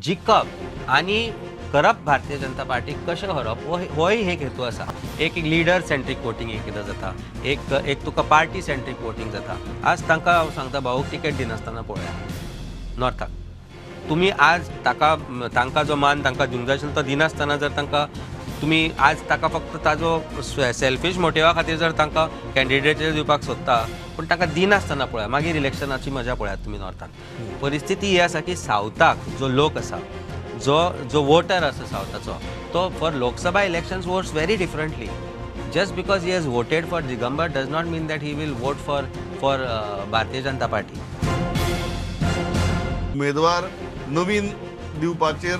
जिखप आनी करप भारतीय जनता पार्टी कशें हरप होय एक हेतू आसा. एक लिडर सेंट्रीक वोटींग एक कितें जाता, एक एक तुका पार्टी सेंट्रीक वोटींग जाता. आज तांकां हांव सांगता, भाऊक तिकेट दिनासतना पळोवया नॉर्थाक. तुमी आज ताका तांकां जो मान तांकां दिवंक जाय आशिल्लो तो दिनासतना जर तांकां तुमी आज ताका फक्त ताजो सेल्फीश मोटिवा खातीर जर तांकां कॅन्डिडेट दिवपाक सोदता, पूण तांकां दिनासतना पळया, मागीर इलेक्शनाची मजा पळयात तुमी नॉर्थान. परिस्थिती ही आसा की सावथाक जो लोक आसा, जो जो वोटर आसा सावथाचो, तो for Lok Sabha elections votes very differently. Just because he has voted for Digambar does not mean that he will vote for Bharatiya Janata Party. उमेदवार नवीन दिवपाचेर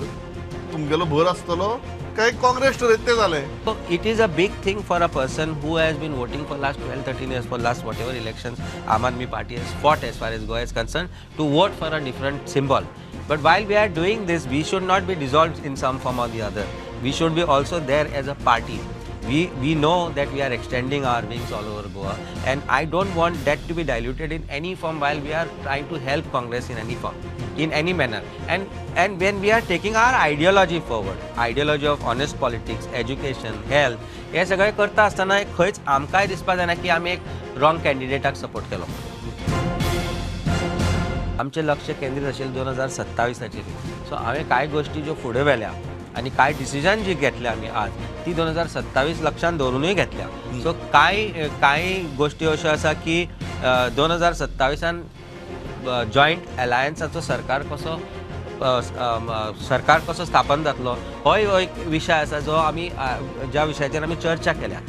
तुमगेलो भर आसतलो काय काँग्रेस ठरयत तें जालें? So it is a big thing for a person who has been voting for last 12, 13 years, for last whatever elections Aam Aadmi Party has fought as far as Goa is concerned, to vote for a different symbol. But while we are doing this, we should not be dissolved in some form or the other. We should be also there as a party. We know that we are extending our wings all over Goa, and I don't want that to be diluted in any form while we are trying to help Congress in any form, in any manner. And when we are taking our ideology forward, ideology of honest politics, education, health, हे सगळें करता आसतना खंयच आमकांय दिसपा जायना की आमी एक रॉंग कॅन्डिडेटाक सपोर्ट केलो. आमचें लक्ष केंद्रीत आशिल्लें 2027. सो हांवें कांय गोश्टी ज्यो फुडें व्हेल्या आनी कांय डिसिजन जी घेतल्या आमी आज, ती 2027 लक्षांत दवरुनूय घेतल्या. सो कांय कांय गोश्टी अश्यो आसा की 2027 जॉयंट अलायन्साचो सरकार कसो सरकार कसो स्थापन जातलो होय एक विशय आसा जो आमी ज्या विशयाचेर आमी चर्चा केल्या.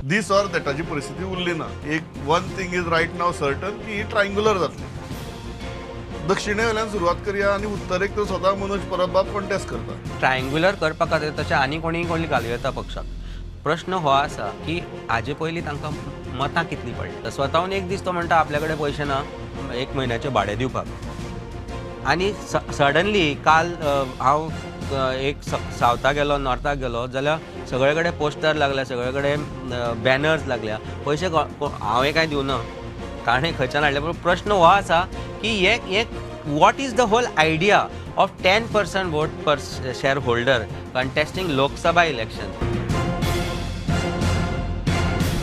दीस ऑर दॅटाची परिस्थिती उरली ना. एक one thing is right now certain की ही ट्रायंगुलर जातली. दक्षिणे वयल्यान सुरवात करया आनी उत्तरेक तर स्वता मनोज परब बाब कॉन्टेस्ट करता. ट्रायंगुलर करपा खातीर तशें आनी कोणी कोणी घालूं येता पक्षाक. प्रश्न हो आसा की हाजे पयलीं तांकां मतां कितलीं पडलीं. स्वताहून एक दीस तो म्हणटा आपल्या कडेन पयशे ना एक म्हयन्याचें भाडें दिवपाक, आनी सडनली काल हांव एक सावथाक गेलो, नॉर्थाक गेलो जाल्यार सगळे कडेन पोस्टर लागल्या, सगळे कडेन बॅनर्स लागल्या. पयशे हांवें कांय दिवना, ताणें खंयच्यान हाडले. पूण प्रश्न हो आसा की एक what is the whole idea of 10% vote per share holder contesting Lok Sabha election.